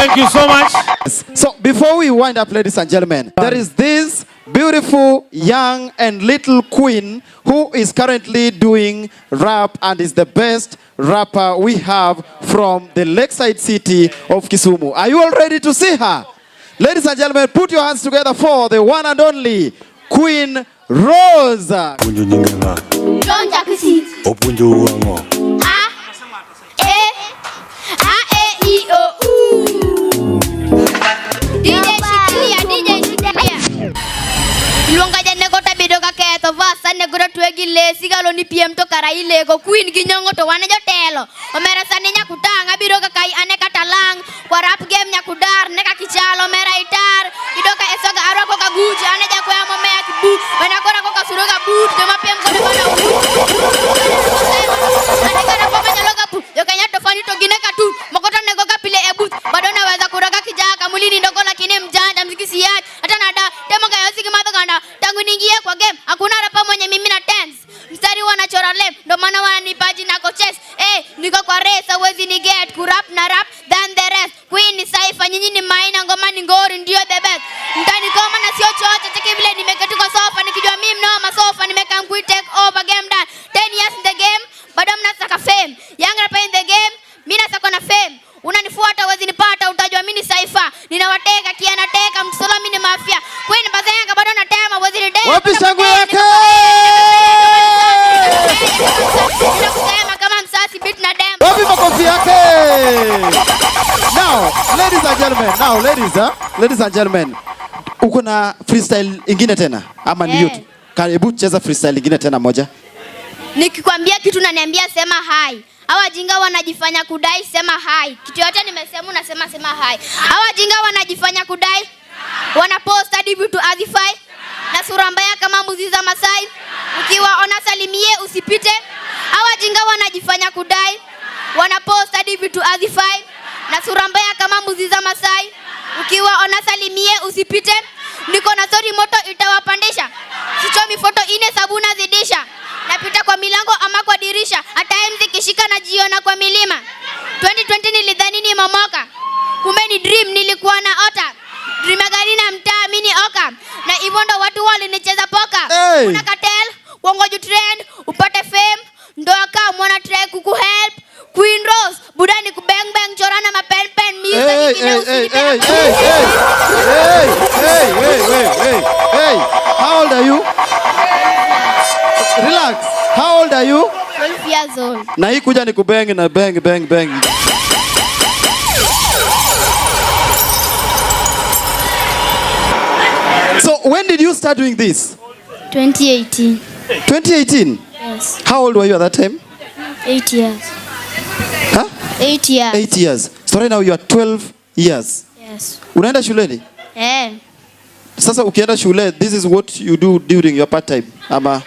Thank you so much. So before we wind up, ladies and gentlemen, there is this beautiful young and little queen who is currently doing rap and is the best rapper we have from the lakeside city of Kisumu. Are you all ready to see her? Ladies and gentlemen, put your hands together for the one and only Queen Rose. Puonjo nyinge ng'a? John Jackson. Opuonjo ang'o? A E A E I O U. DJ shikilia, DJ shikilia. Iluonga janego tabedo ka ketho vas anego to twe gi lesi galo ni piem to kara ileko queen gi nyongo to wan e jotelo. Omera sani nyakutang abiro ka kai ane kata lang kwa rap game nyakudar ne ka kichalo omera itar idoka esoga arwako ka Gucci ane jakwaya momeya kibu wena kora koka suro ga boot joma piem kode bana ane kana poma nyalo ga pu yo Kenya to fani to gine katu moko to nego ka pile e booth bado naweza kuraga kijaka mwili ni ndogo lakini mjanja mziki siachi hata nada temo kayo siki madho ganda tangu niingie kwa game hakuna rapa mwenye mimi na tense mstari wanachora lem ndo maana wananipa jina coaches niko kwa race hawezi ni get kurap na rap than the rest. Queen ni saifa nyinyi ni maina ngoma ni ngori ndio the best mtanikoma na sio chocho cheki vile nimeketi kwa sofa nikijua mimi mnoma sofa nimekaa mkui take over game done 10 years in the game bado mnasaka fame young rapper in the game mimi nasaka na fame unanifuata huwezi nipata utajua mimi ni saifa ninawateka kianateka msolo mimi ni mafia Queen bazenga bado natema huwezi ni dema. Wapi shangwe yake? Ninakusema kama msasi beat na dema. Wapi makofi yake? Now, ladies and gentlemen, now ladies, huh? Ladies and gentlemen, uko na freestyle ingine tena ama ni hiyo tu? Eh. Karibu cheza freestyle ingine tena moja. Nikikwambia kitu naniambia sema hai. Hawa jinga wanajifanya kudai sema hai. Kitu yote nimesema unasema sema hai. Hawa jinga wanajifanya kudai. Wanapost hadi vitu hazifai. Na sura mbaya kama mbuzi za Masai. Ukiwaona salimie usipite. Hawa jinga wanajifanya kudai. Wanapost hadi vitu hazifai. Na sura mbaya kama mbuzi za Masai. Ukiwaona salimie usipite. Niko na story moto itawapandisha. Sichomi foto ine sabuna zidisha. Napita kwa milango ama kwa dirisha. Hata zikishika najiona kwa milima. 2020 nilidhani ni momoka. Kumbe ni dream nilikuwa na ota. Dream ya gari na mtaa mimi ni oka. Na hivyo ndo watu walinicheza poka. Hey! Kuna cartel, uongoju trend, upate fame, ndo aka mwana try kukuhelp. Queen Rose, buda ni kubang bang chora na mapen pen mimi Hey, nyingine hey, hey, usinipe hey, hapa. hey, hey, hey, hey, hey, hey, hey. How old are you? Relax. How old are you? 12 years old. Na hii kuja ni kubang na bang bang bang. So when did you start doing this? 2018. 2018? Yes. How old were you at that time? 8 years. Huh? 8 years. 8 years. So right now you are 12 years. Yes. Unaenda shuleni? Eh. Sasa ukienda shule, this is what you do during your part time ama?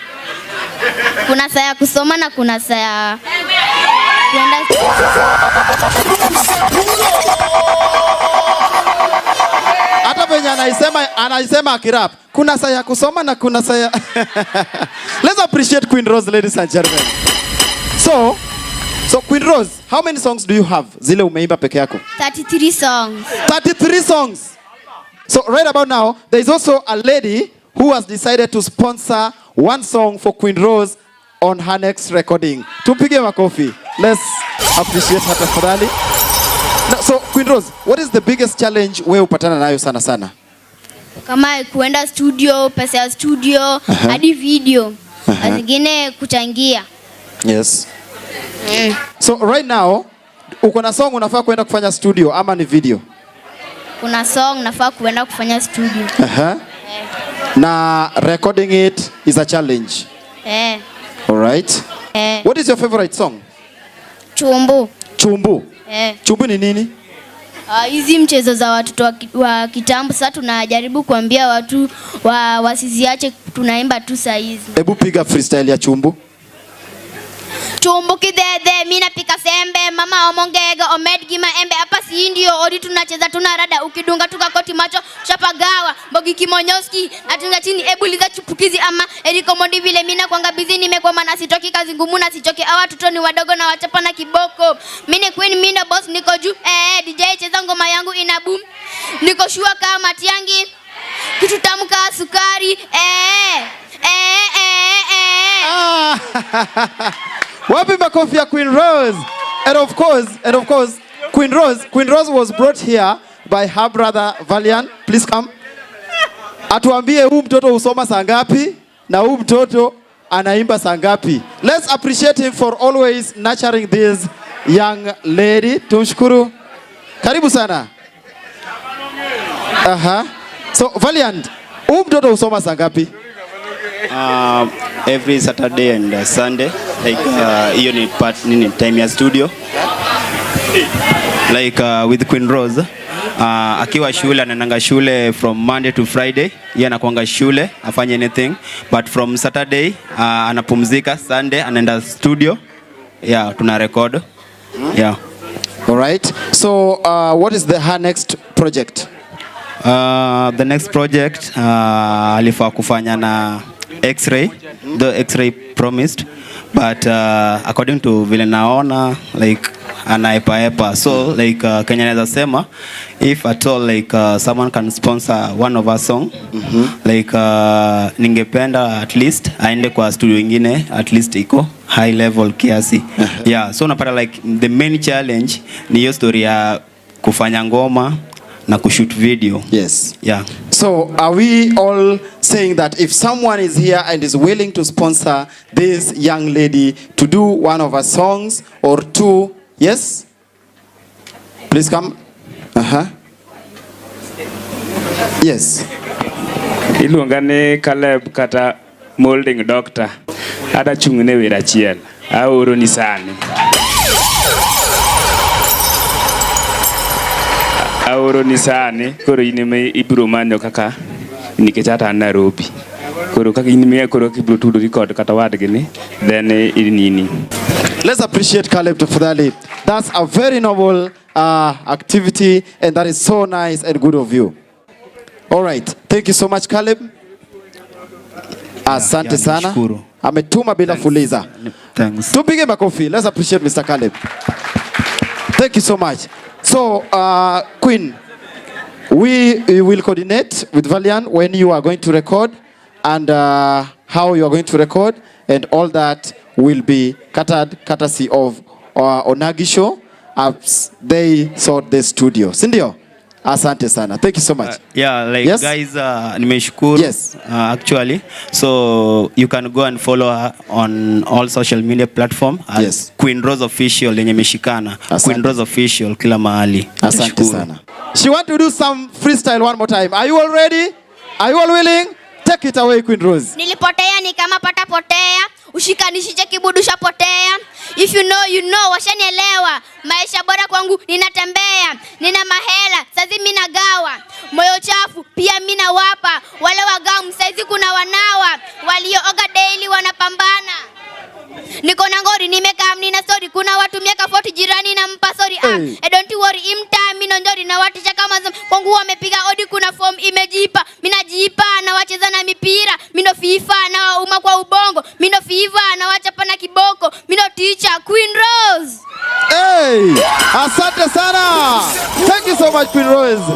Kuna saa ya kusoma na kuna saa ya kuenda. Hata venye anaisema akirap. Kuna saa ya kusoma na kuna saa ya Let's appreciate Queen Rose, ladies and gentlemen. So Queen Rose, how many songs do you have? Zile umeimba peke yako? 33 songs. 33 songs. So right about now, there is also a lady who has decided to sponsor one song for Queen Rose on her next recording. Tupige makofi. Let's appreciate her tafadhali. Now, so Queen Rose, what is the biggest challenge wewe upatana nayo sana sana? Kama kuenda studio, pesa ya studio, hadi video. Na zingine kuchangia. Yes. So right now, uko na song unafaa kuenda kufanya studio ama ni video? Kuna song nafaa kuenda kufanya studio. Na recording it is a challenge. All right. What is your favorite song? Chumbu. Chumbu. Chumbu ni nini? Hizi mchezo za watoto wa kitambo sasa tunajaribu kuambia watu wasiziache, tunaimba tu saa hizi. Hebu piga freestyle ya Chumbu. Chumbu kidhedhe, mi napika sembe, mama omongega, omed gi maembe. Hapa si ndio odi tunacheza tuna rada, ukidunga tukakoti macho chapagawa, mbogi kimonyoski, natunga chini ebuliza chupukizi ama Eriko Mondi vile mi nakwanga busy nimekwama na sitoki kazi ngumu na sichoki, hawa watoto ni wadogo na wachapa na kiboko. Mi ni queen, mi ndo boss, niko juu, eh, DJ cheza ngoma yangu ina boom. Niko sure kama Matiang'i, kitu tamu kama sukari, eh, eh, eh, eh. Ah. Wapi makofi ya Queen Rose? And of course, Queen Rose was brought here by her brother Valian. Please come. Atuambie huu mtoto husoma saa ngapi na huu mtoto anaimba saa ngapi. Let's appreciate him for always nurturing this young lady. Tumshukuru. Karibu sana. Aha. So Valiant, huu mtoto husoma saa ngapi? Every Saturday and Sunday, like hiyo ni part nini time ya studio, like with Queen Rose, akiwa shule anaendanga shule from Monday to Friday, yeye anakuanga shule afanye anything, but from Saturday anapumzika, Sunday anaenda studio, yeah, tuna record, yeah. All right. So what is the her next project? The next project alifaa kufanya na X-ray, the X-ray promised, but according to vile naona, like anaepaepa, so like Kenya naweza sema, if at all like someone can sponsor one of our song, like ningependa at least aende kwa studio ingine, at least iko high level kiasi, yeah. So unapata like the main challenge ni hiyo story ya kufanya ngoma na kushoot video. Yes. Yeah. So are we all saying that if someone is here and is willing to sponsor this young lady to do one of her songs or two, yes? Please come. Yes. Iluonga ni Caleb kata Molding Doctor. Ada chung' ne wer achiel. Aoro ni sani. Aoro ni sani, koro in ema ibiro manyo kaka nikech ata an Nairobi. Koro kaka in ema koro ibiro tudori kod kata wadgi ni, then inini. Let's appreciate Caleb tafadhali. That's a very noble activity and that is so nice and good of you. All right. Thank you so much, Caleb. Asante Yeah, sana. nashukuru. Ametuma bila fuliza. Thanks. Tupige makofi. Let's appreciate Mr. Caleb. Thank you so much. So, Queen, we will coordinate with Valian when you are going to record and how you are going to record, and all that will be catered courtesy of Onagi Show as they sort the studio. Sindio? Asante sana. Thank you so much. Yeah, like Yes? guys, nimeshukuru. Yes. Actually, so you can go and follow her on all social media platform as Yes. Queen Rose Official yenye imeshikana. Asante. Queen Rose Official kila mahali. Asante Nashukuru. Sana. She want to do some freestyle one more time. Are you all ready? Are you all willing? Take it away, Queen Rose. Nilipotea ni kama pata potea, ushikanishiche kibudu shapotea. If you know, you know, washanielewa. Maisha bora kwangu ninatembea, nina mahela saizi mina gawa, moyo chafu pia mina wapa wale wagamu saizi kuna wanawa waliooga daily wanapambana. Niko na ngori nimekaa nina story, kuna watu miaka 40 jirani na mpa sorry. Ah, Hey. eh, don't worry imta mino njori na watisha kama kwangu wamepiga odi, kuna form imejipa minajipa na wacheza na mipira mino FIFA na wauma kwa ubongo mino FIFA na wachapa na kiboko mino teacher Queen Rose. Hey, asante sana. Thank you so much, Queen Rose.